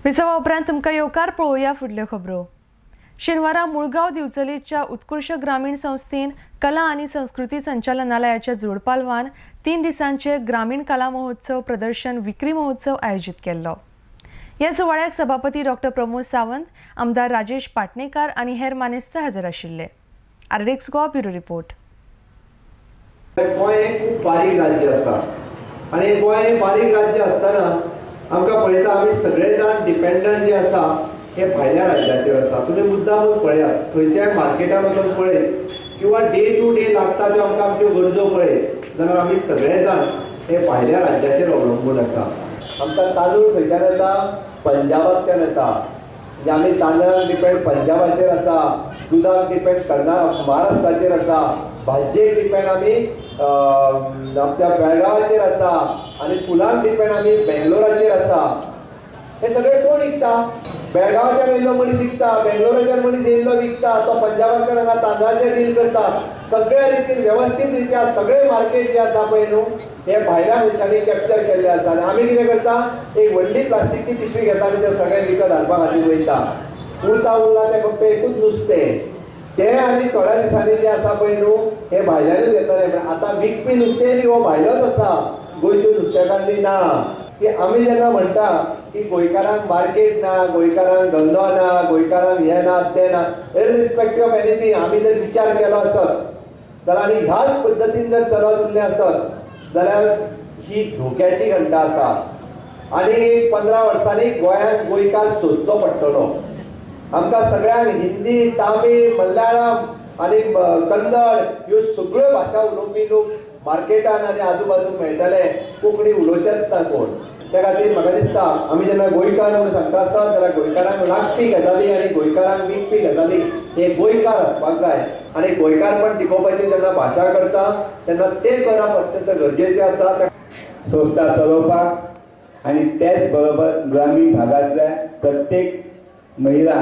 विसवा उपरांत तुमकां येवकार. पळोवया फुडल्यो खबरो. शेनवारा मुळगांव दिवचलेच्या उत्कृष्ट ग्रामीण संस्थेन कला आनी संस्कृती संचालनालयाच्या जोडपालवान 3 दिसांचे ग्रामीण कला महोत्सव प्रदर्शन विक्री महोत्सव आयोजीत केल्लो. ह्या सुवाळ्याक सभापती डॉक्टर प्रमोद सावंत, आमदार राजेश पाटणेकार आनी हेर मानेस्त हजर आशिल्ले. RDX Goa bureau report. Goa खूब बारीक राज्य आसा आनी गोंय बारीक राज्य आसतना आमकां पळयता आमी सगळे जाण डिपेंडंट जे आसा हे भायल्या राज्याचेर आसा. तुमी मुद्दामूच पळयात, खंयच्याय मार्केटान वचून पळयत किंवा डे टू डे लागता त्यो आमकां आमच्यो गरजो पळयत जाल्यार आमी सगळे जाण हे भायल्या राज्याचेर अवलंबून आसा. आमकां तांदूळ खंयच्यान येता? पंजाबाच्यान येता. म्हणजे आमी तांदळाक डिपेंड पंजाबाचेर आसा, दुदाक डिपेंड कर्नाटक महाराष्ट्राचेर आसा, भाजयेक डिपेंड आमी आमच्या बेळगांवाचेर आसा आनी फुलांक डिपेंड आमी बेंगलोराचेर आसा. हे सगळे कोण विकता? बेळगांवच्यान येयल्लो मनीस विकता, बेंगलोराच्यान मनीस येयल्लो विकता, तो पंजाबाच्यान हांगा तांदळाचेर डील करता. सगळ्या रितीन वेवस्थीत रित्या सगळे मार्केट जे आसा पळय न्हू हे भायल्या मनशांनी कॅप्चर केल्ले आसा. आनी आमी कितें करता, एक व्हडली प्लास्टिकची पिशवी घेता आनी ते सगळें विकत हाडपा खातीर वयता. उरता उरला तें फक्त एकूच नुस्तें, तें आनी थोड्या दिसांनी जें आसा पळय न्हू हें भायल्यानूच येतलें. पण आतां विकपी नुस्तें बी हो भायलोच आसा, गोंयच्यो नुस्तेकान्नी ना. की आमी जेन्ना म्हणटा की गोंयकारांक मार्केट ना, गोंयकारांक धंदो ना, गोंयकारांक हें ना तें ना, इररिस्पेक्टीव ऑफ एनीथींग आमी जर विचार केलो आसत जाल्यार आनी ह्याच पद्दतीन जर चलत उरलें आसत जाल्यार ही धोक्याची घंटा आसा. आनी 15 वर्सांनी गोंयांत गोंयकार सोदचो पडटलो. आमकां सगळ्यांक हिंदी, तामीळ, मल्याळम आनी कन्नड ह्यो सगळ्यो भाशा उलोवपी लोक मार्केटान आनी आजूबाजूक मेळटले, कोंकणी उलोवचेच ना कोण. त्या खातीर म्हाका दिसता आमी जेन्ना गोंयकार म्हणून सांगता आसत जाल्यार गोंयकारांक लागपी गजाली आनी गोंयकारांक विकपी गजाली हे गोंयकार आसपाक जाय. आनी गोंयकारपण टिकोवपाची जेन्ना भाशा करता तेन्ना तें करप अत्यंत गरजेचें आसा. संस्था चलोवपाक आनी तेच बरोबर ग्रामीण भागांतल्या प्रत्येक महिला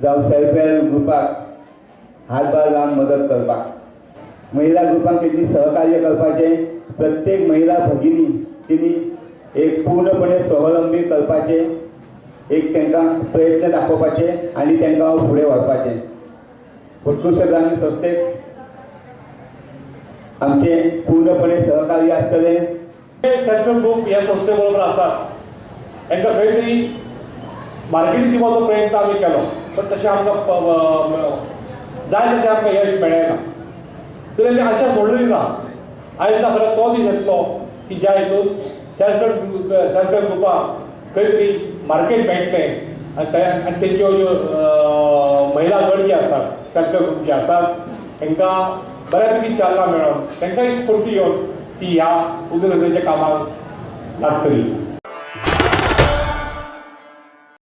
जावं सेल्फ हेल्प ग्रुपाक हातभार लावन मदत करपाक, महिला ग्रुपांक तेंची सहकार्य करपाचें, प्रत्येक महिला भगिनी तिणी एक पूर्णपणे स्वावलंबी करपाचें एक तांकां प्रयत्न दाखोवपाचे आनी तांकां फुडें व्हरपाचें. उत्कृश्ट ग्रामीण संस्थेक आमचें पूर्णपणे सहकार्य आसतलें. सेल्फ हेल्प ग्रुप ह्या संस्थे बरोबर आसात, तांकां खंय तरी मार्केटींग दिवपाचो प्रयत्न आमी केलो, पण तशें आमकां जाय तशें आमकां यश मेळ्ळें ना. तरी आमी आशा सोडली ना. आयज ना खरें तो दीस येतलो की ज्या हितून सेल्फ हेल्प ग्रुपाक खंय तरी मार्केट मेळटलें आनी तेंच्यो ज्यो महिला गट जे आसात, सेल्फ हेल्प ग्रुप जे आसात, तांकां बऱ्यापैकी चालना मेळोन तांकां एक स्फूर्ती येवन ती ह्या उदरगतीच्या कामाक लागतली.